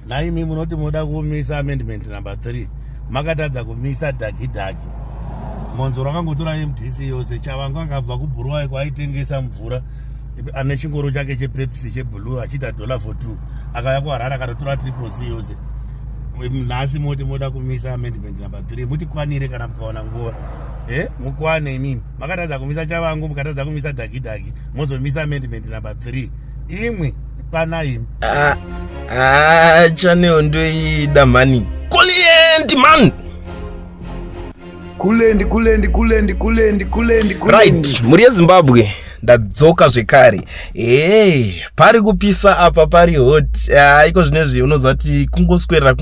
Nhaimi munoti moda kumisa amendment number 3, makatadza kumisa dhagidhagi. Monzoro akangotora MDC yose. Chavangu akabva kuBhuruwayo kwaaitengesa mvura ane chingoro chake chePepsi cheblue achiita dollar for two, akauya kuHarare akatotora Triple C yose. Nhasi moti moda kumisa amendment number 3. Mutikwanire kana mukaona nguva. Mukwane imimi. Makatadza kumisa Chavangu, mukatadza kumisa dhagidhagi, mozomisa amendment number 3. Imwe pana imi. Ah, ah, channel ndoida mhani. Kulient man. Kulendi, kulendi, kulendi, kulendi, kulendi, kulendi. Right, mhuri yeZimbabwe, ndadzoka zvekare. Hey, pari kupisa apa, pari hot. Ah, iko zvinezvi unoziva kuti kungoswerera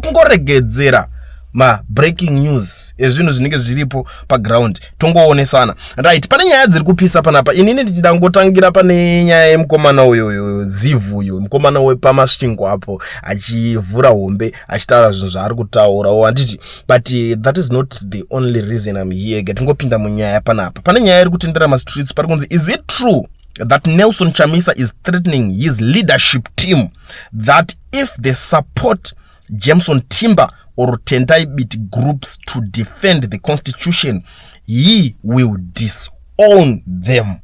kungoregedzera ma-breaking news ezvinhu zvinenge zviripo paground, tongoonesana. Right, pane nyaya dziri kupisa panapa. Inini ndangotangira pane nyaya yemukomana uyo Zivhu, uyo mukomana wepaMasvingo apo, achivhura hombe achitaura zvinhu zvaari kutaurawo, handiti? But that is not the only reason I'm here. Gatingopinda munyaya panapa. Pane nyaya iri kutendera mastreets. Pari kunzi, "Is it true that Nelson Chamisa is threatening his leadership team that if they support Jameson Timber or Tendai Biti groups to defend the constitution, he will disown them?"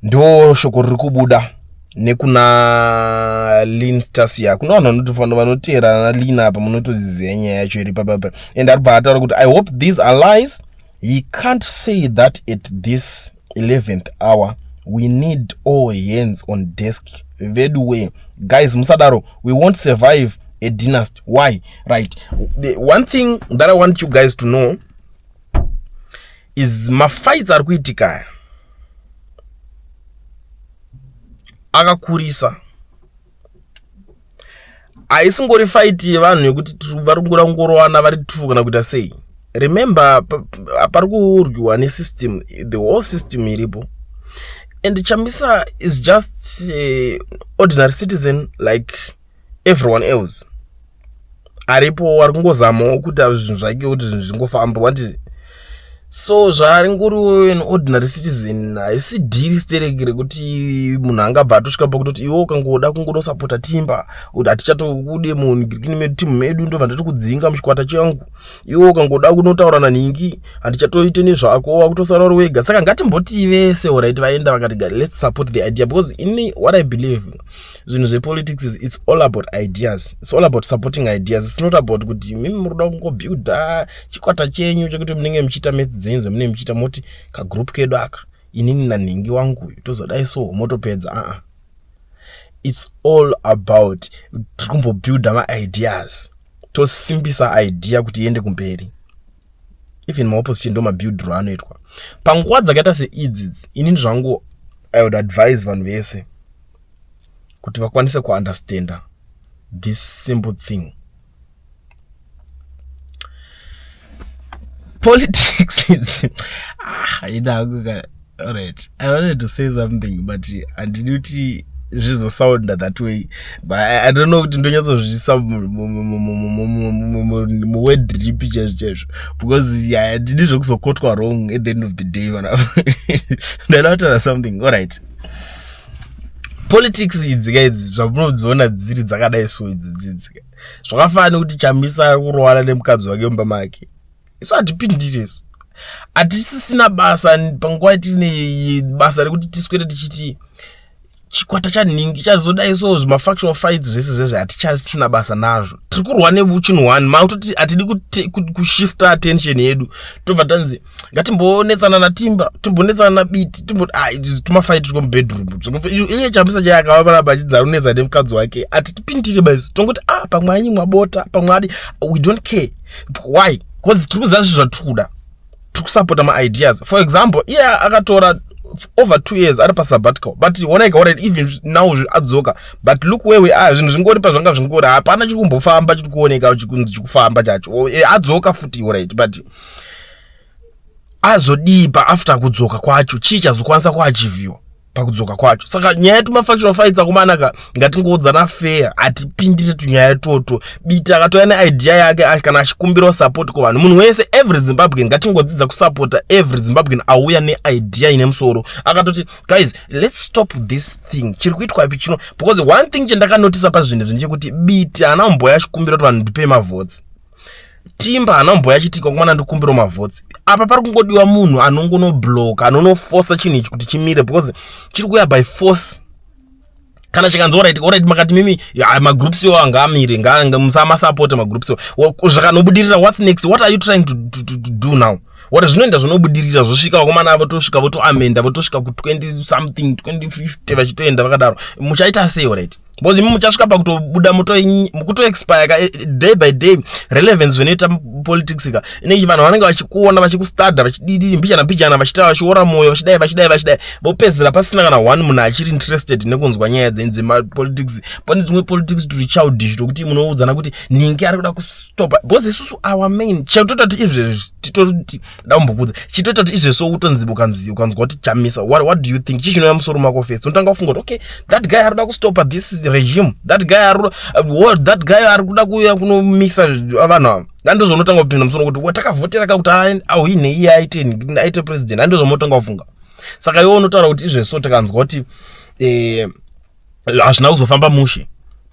Ndo shoko riri kubuda nekuna Linstasia. Kuna vanhu vanotofanira vanoteerana Lina apa, munotoziziva nyaya yacho iri papapa. And aribva ataura kuti, "I hope these are lies. He can't say that at this 11th hour. We need all hands on desk. Vedu guys, musadaro. We won't survive a dynasty." Why? Right, the one thing that I want you guys to know is mafights ari kuitika aya akakurisa. Haisingori fight yevanhu yekuti vari kungoda kungorowana vari two kana kuita sei. Remember, pari kurwiwa nesystem, the whole system iripo, and Chamisa is just ordinary citizen like everyone else aripo, ari kungozamawo kuita zvinhu zvake kuti zvinhu zvingofamba wati. So zvaari ngori an ordinary citizen, haisi dhiri stereki rekuti munhu angabva atosvika pakutoti iwe ukangoda kungonosapota Timba, kuti hatichatokude munhu medu, timu medu, ndobva ndatokudzinga muchikwata changu. Iwe ukangoda kunotaura nanhingi, handichatoite nezvako, wakutosara uri wega. Saka ngatimboti vese, alright, vaenda vakati, "Let's support the idea," because ini what I believe, zvinhu zvepolitics is, it's all about ideas, it's all about supporting ideas. It's not about kuti mimi muri kuda kungobuilda chikwata chenyu chekuti munenge muchiita maths dzenyu dzamunenge muchiita, moti kagroup kedu aka, inini nanhingi wangu tozodai, so motopedza. Aa, it's all about tiri kumbobuilda maideas, tosimbisa idea kuti iende kumberi. Even maopposition ndo mabuildiro anoitwa panguva dzakaita seidzidzi. Inini zvangu I would advise vanhu vese kuti vakwanise kuunderstanda this simple thing: politics is, ah, ina, alright, I wanted to say something, but handidi kuti zvizosounda that way, but I don't know kuti ndonyatsozviisa muword ripi chaizvo chaizvo, because handidi zvekuzokotwa wrong at the end of the day. Ndaida kutaura something. Alright, politics idzi ka, idzi zvamunodziona dziri dzakadai so, idzi dzidzi zvakafanana nekuti Chamisa ari kurowana nemukadzi wake mumba make. Isu hatipindire, isu hatisisina basa panguva tine basa rekuti tiswere tichiti chikwata chanhingi chazodai so, zvimafactional fights zvese zvezve hatichasina basa nazvo. Tiri kurwa nechinhu one, makutoti hatidi kushifta attention yedu, tobva tanzi ngatimbonetsana naTimba, timbonetsana naBiti, tumafight twemubedroom. Iye Chamisa chaiye akava panapa achidzi ari kunetsa nemukadzi wake, hatitipindire basi. Tongoti, "Ah, pamwe anyimwa bota, pamwe adi." We don't care. Why? Because tiri kuziva zvinhu zvatiri kuda, tiri kusapota maideas. For example, iye akatora over 2 years ari pasabbatical, but onaika, alright, even now adzoka, but look where we are. Zvinhu zvingori pazvanga zvingori, hapana chiri kumbofamba, chiri kuoneka chikunzi chikufamba chacho. Adzoka futi, alright, but azodii pa after kudzoka kwacho? Chii chazokwanisa kuachieviwa? Pakudzoka kwacho, saka nyaya yetumafactional fights, akomanaka, ngatingoudzana fair, hatipindire tunyaya toto. Biti akatouya neidea yake kana achikumbirawo support kuvanhu, munhu wese, every Zimbabwean, ngatingodzidza kusapota every Zimbabwean auya neidea ine musoro, akatoti, "Guys, let's stop this thing chiri kuitwa ipi chino." Because one thing chandakanotisa pazvinhu izvi ndechekuti Biti haana kumboya achikumbira kuti vanhu ndipei mavotes. Timba haana kumboya achiti, "Kwakomana, ndikumbirawo mavotes." Apa pari kungodiwa munhu anongonobloka, anonofosa chinhu ichi kuti chimire, because chiri kuuya by force. Kana chikanzi, Alright, makati mimi magroups iwo angaamire, musamasapota magroups iwo," zvakanobudirira, what's next? What are you trying to do now? What zvinoenda zvinobudirira, zvosvika, vakomana votosvika, votoamenda, votosvika ku20 something, 2050, vachitoenda vakadaro, muchaita sei? Alright, because imi muchasvika pakutobuda mukutoexpire ka day by day. Relevance zvinoita politics ka inenge, vanhu vanenge vachikuona, vachikustada, vachididii, mbijana mbijana, vachita, vachiora mwoyo, vachidai, vachidai, vachidai, vopedzera pasina kana one munhu achiri interested nekunzwa nyaya dzemapolitics. Pane dzimwe politics turi childish, tokuti munoudzana kuti ninge ari kuda kustopa, because isusu our main chatoita kuti izvezvi titoti dakumbokudza, chitoita kuti izvezvi utonzi ukanzi ukanzwa kuti Chamisa, what do you think? Chii chinouya musoro mako first? Unotanga kufunga kuti, okay, that guy ari kuda kustopa this regime, that guy ari what, that guy ari kuda kuuya kunomisa vanhu ava. Ndozvaunotanga kupinda musoro kuti watakavhotera ka kuti ahwine iye, aite president. Andozvamunotanga kufunga. Saka iwe unotaura kuti izvezvo takanzwa kuti hazvina kuzofamba mushe,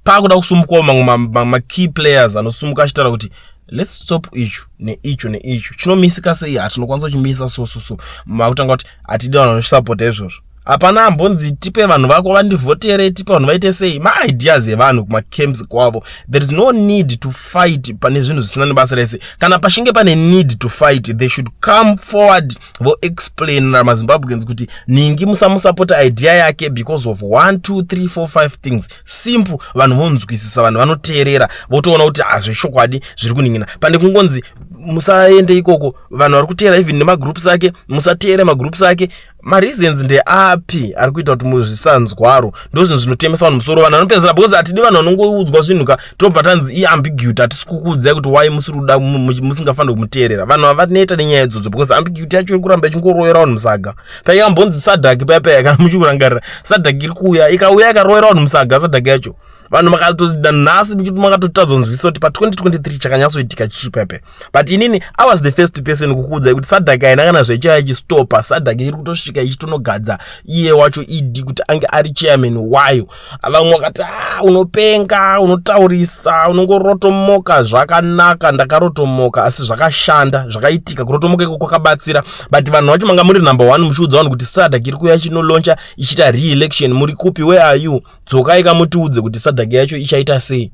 paakuda kusumukawo mamwe makey players anosumuka achitaura kuti, "Let's stop icho neicho neicho." Chinomisika sei? Hatinokwanisa kuchimisa. So so so makutanga kuti hatidi vanhu vanosapota izvozvo. Hapana ambonzi tipe vanhu vako vandivhotere, tipe vanhu vaite sei. Maideas evanhu kumacamps kwavo. There is no need to fight pane zvinhu zvisina nebasa rese. Kana pachinge pane need to fight, they should come forward, voexplainira maZimbabweans kuti ningi musamusapota idea yake because of 1 2 3 4 5 things. Simple. Vanhu vonzwisisa, vanhu vanoteerera, votoona kuti hazvechokwadi zviri kuningina. Pane kungonzi musaende ikoko, vanhu vari kuteera even nemagroups ake, musateere magroups ake, mareasons ndeapi ari kuita kuti muzvisanzwaro? Ndo zvinhu zvinotemesa vanhu musoro. Vanhu vanopedzera, because hatidi vanhu vanongoudzwa zvinhu ka, tobva tanzi iambiguity, hatisi kukuudzai kuti why musiri kuda, musingafaniri kumuteerera. Vanhu havaneta nenyaya idzodzo, because ambiguity yacho iri kuramba ichingoroyera vanhu musaga. Paikambonzi SADC paya paya, kana muchikurangarira, SADC iri kuuya, ikauya ikaroyera vanhu musaga. SADC yacho, vanhu makatoda nhasi makatotadza kunzwisisa kuti pa2023 chakanyatsoitika chii pepe. But inini I was the first person kukuudzai kuti SADC haina kana zvechaya ichistopa. SADC iri kutosvika ichitonogadza iye wacho ED kuti ange ari chairman wayo. Vamwe vakati, "Ah, unopenga, unotaurisa, unongorotomoka." Zvakanaka, ndakarotomoka, asi zvakashanda, zvakaitika. Kurotomoka iko kwakabatsira. But vanhu vacho manga muri number one muchiudza vanhu kuti SADC iri kuuya ichinolauncha, ichiita re-election. Muri kupi? Where are you? Dzokai kamutiudze kuti SADC yacho ichaita sei.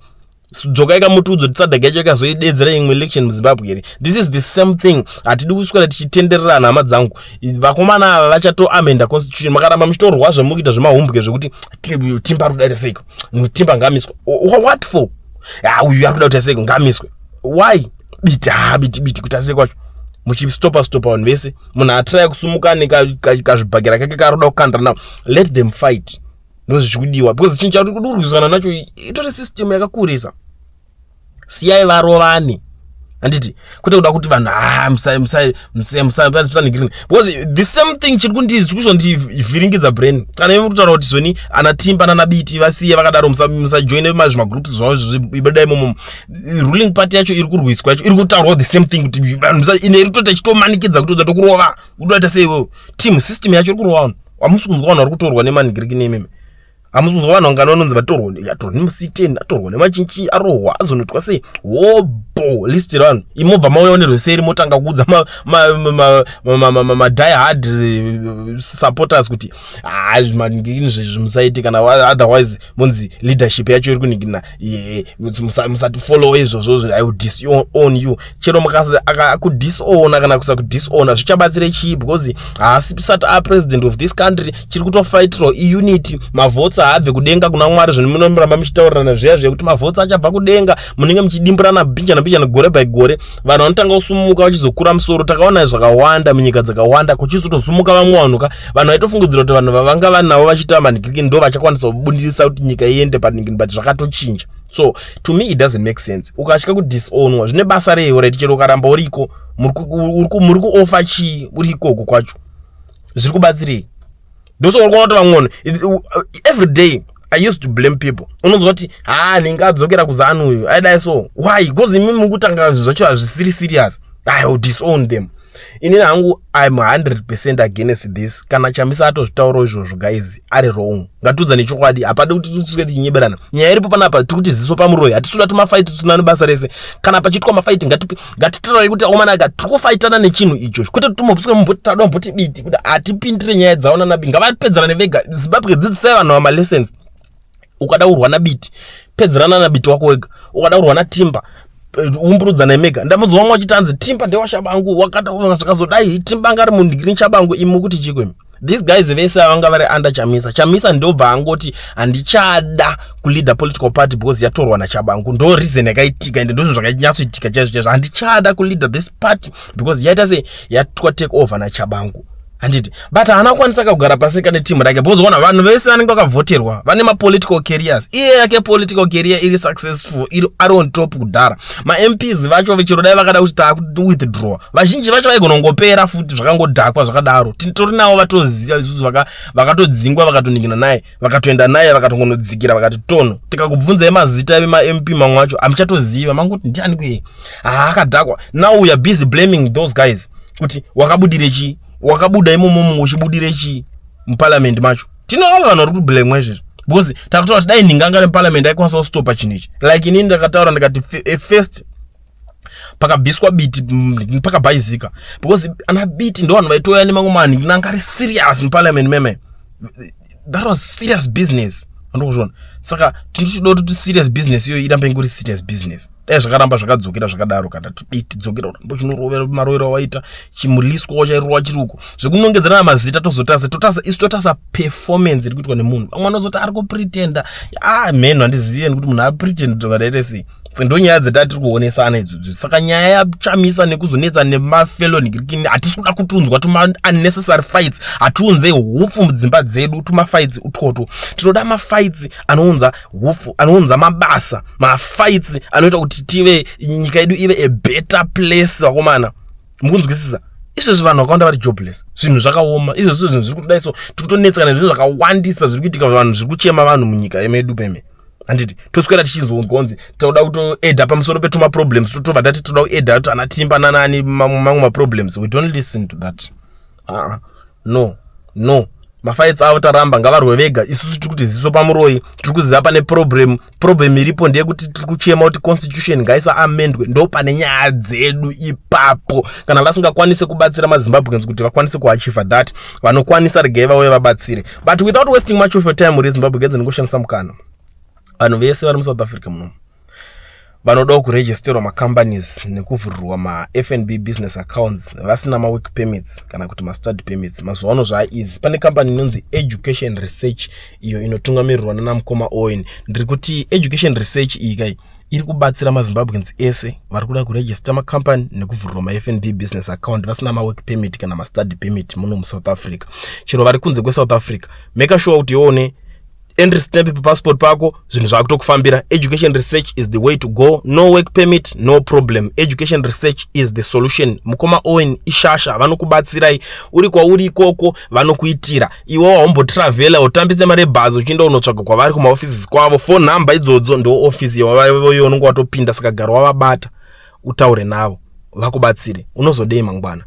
Dzokai kamutiudze kuti SADC yacho ikazoidedzera imwe election muZimbabwe here. This is the same thing. Hatidi kuswera tichitendererana, hama dzangu. Vakomana ava vachatoamenda constitution. Makaramba muchitorwa zvamuri kuita zvemahumbwe zvekuti Timba ari kuda kuita seiko, Timba ngamiswa. What for? Uyu ari kuda kuita seiko, ngamiswe. Why Biti? Ha, Biti, Biti kuita sei kwacho? Muchistopa stopa vanhu vese. Munhu atraya kusumuka nekazvibhakera kake karoda kukandira nawo. Let them fight, ndo zvichikudiwa, because chinhu chauri kurwisana nacho itori system yakakurisa. Siyai varovane, handiti? Kwete kuda kuti vanhu, ha, musanhigirini, because the same thing chiri kuzondivhiringidza brain kana imi kutaura kuti zvoni ana Timba nana Biti vasiye vakadaro, musajoine mazvimagroups zvavo, ibudai imomo. Ruling party yacho iri kurwiswa yacho iri kutaurwawo the same thing kuti vanhu ine iri kutota ichitomanikidza kutodza tokurova, kutoita sei iwewe team. System yacho iri kurova vanhu. Hamusi kunzwa vanhu vari kutorwa nemanhigiriki nememe? Hamusi kunzwa vanhu vangani vanonzi vatorwa, atorwa nemuc10, atorwa nemachinchi, arohwa, azonotwa sei? Hobho list revanhu. Imobva mauyawo nerweseri, motanga kuudza madie hard supporters kuti manhingirikini zvezvi musaite, kana otherwise monzi leadership yacho iri kunhingirina, musatifollow izvozvo, I will disown you. Chero kudisowna kana kusakudisowna zvichabatsire chii? Because haasi sati apresident of this country. Chiri kutofaitirwa iunity. Mavotes haabve kudenga kuna Mwari. Zvino munoramba muchitaurirana zviya zvekuti mavotes achabva kudenga, munenge muchidimburana mbijana mbijana, gore by gore. Vanhu vanotanga kusumuka vachizokura musoro. Takaona zvakawanda munyika dzakawanda, kuchizotosumuka vamwe vanhu ka, vanhu vaitofungidzira kuti vanhu vavanga vanavo vachiita manhingirikini ndo vachakwanisa kubudisa kuti nyika iende panhingirikini, but zvakatochinja. So to me it doesn't make sense. Ukatya kudisownwa, zvine basa rei? Right, chero ukaramba uriko, muri kuofa chii uri ikoko kwacho? Zviri kubatsirei? Ndosaka uri kuona kuti vamwe vanhu, every day I used to blame people. Unonzwa kuti, "Ha, ninge adzokera kuZANU uyu, aidai." So why? Because imi mukutanga zvinhu zvacho hazvisiri serious. I will disown them. Inini hangu, I'm 100% against this. Kana Chamisa atozvitaurawo izvozvo, guys, ari wrong. Ngatiudza nechokwadi, hapadi kuti tisvike tichinyeberana. Nyaya iripo panapa, tiri kuti ziso pamuroyi. Hatisi kuda tumafight tusina nebasa rese. Kana pachiitwa mafight, ngatitirai kuti aomanaka, tiri kufaitana nechinhu icho, kwete kuti tumbosvike mumboti tada mboti Biti kuti hatipindire nyaya dzavo nanaBiti. Ngavapedzerane vega. Zimbabwe, dzidzisai vanhu vamalessons. Ukada kurwa naBiti, pedzerana naBiti wako wega. Ukada kurwa naTimba, umburudzana mega. Ndamudzi wamwe wachiti anzi Timba ndewashabangu, wakata zvakazodai, Timba anga ari munhu Chabangu. Imi kuti chiko imi? These guys vese vanga vari under Chamisa. Chamisa ndobva angoti, "Handichada kuleader political party because yatorwa naChabangu." Ndo reason yakaitika, ende ndozvinhu zvakanyatsoitika chaizvo chaizvo. "Handichada kuleader this party because yaita sei, yatwa take over naChabangu," handiti? But haana kukwanisa kugara pasi kane timu rake, because ona, vanhu vese vanenge vakavhoterwa vane mapolitical careers. Iye yake political career iri successful, iri ari on top kudhara. MaMPs vacho chero dai vakada kuti taakuwithdraw, vazhinji vacho vaigona kungopera futi, zvakangodhakwa zvakadaro. Titori navo vatoziva isusu, vakatodzingwa, vakatoningina naye, vakatoenda naye, vakatongonodzikira, vakati tono. Tikakubvunzai mazita vemaMP mamwe acho, hamuchatoziva, mangoti, "Ndiani kuye?" Haakadhakwa. Now we are busy blaming those guys kuti wakabudire chii, wakabuda imomomo uchibudire chii muparliament macho. Tinova vanhu vari kublamwa izvezvo, because takutaura kuti dai ndinganga remuparliament aikwanisa kustopa chinhu ichi. Like inini ndakataura ndikati, at first pakabviswa Biti, pakabhaizika, because ana Biti ndo vanhu vaitouya nemamwe manhu anga ari serious muparliament meme. That was serious business, andokuzviona. Saka tinotoda kuti serious business iyoyo irambe ingori serious business. Dai zvakaramba zvakadzokera zvakadaro, kana Biti dzokera, urambe uchinorovera marovero awaita, chimuliswa wachairowa chiri uko, zvekunongedzerana mazita tozotasa, totasa isu, totasa performance iri kuitwa nemunhu. Vamwe vanozoti ari kupretenda. Ah, mheno, handizive nekuti munhu apretend tokadaita sei. Ndo nyaya dzetaa tiri kuonesana idzodzo. Saka nyaya yaChamisa nekuzonetsa nemafellow nigirikini, hatisi kuda kutunzwa tuma unnecessary fights. Hatiunze hupfu mudzimba dzedu tumafights utwoto. Tinoda mafights anounza hupfu, anounza mabasa, mafights anoita kuti tive nyika yedu ive a better place. Vakomana, mukunzwisisa izvezvi vanhu vakawanda vari jobless, zvinhu zvakaoma izvezvi, zvinhu zviri kutodai. So tiri kutonetseka nezvinhu zvakawandisa zviri kuitika, vanhu zviri kuchema, vanhu munyika yemedu peme, handiti? Toswera tichizongonzi toda kutoedha pamusoro petuma problems, totobva tati toda kuedha kuti ana Timba nanani mamwe maproblems. We don't listen to that. No, mafights avo taramba, ngavarwe vega. Isusu tiri kuti ziso pamuroi, tiri kuziva pane problem. Problem iripo ndeyekuti tiri kuchema kuti constitution ngaisa amendwe. Ndo pane nyaya dzedu ipapo. Kana vasingakwanisi kubatsira maZimbabweans kuti vakwanise kuachieve that, vanokwanisa regai vauye vabatsire. But without wasting much of your time, muri Zimbabwe gedze, ndingoshandisa mukana, vanhu vese vari muSouth Africa munomu vanodawo kuregisterwa macompanies nekuvhurirwa maFNB business accounts vasina mawork permits kana kuti mastudy permits, mazuva ano zvaaeasy. Pane kambani inonzi Education Research, iyo inotungamirirwa nana mukoma Owen. Ndiri kuti Education Research iyi kai iri kubatsira maZimbabweans ese vari kuda kuregister macompany nekuvhurirwa maFNB business account vasina mawork permit kana mastudy permit muno muSouth Africa, chero vari kunze kweSouth Africa. Make sure kuti ione entry stamp papassport pako, zvinhu zvakutokufambira. Education Research is the way to go. No work permit, no problem. Education Research is the solution. Mukoma Owen ishasha, vanokubatsirai uri kwauri ikoko, vanokuitira. Iwe waumbotravhela, utambise mari ebhazi uchienda unotsvaga kwavari kumaoffices kwavo. Phone number idzodzo ndo office yavaiyo, unonge watopinda. Saka gara wavabata, utaure navo, vakubatsire. Unozodei mangwana?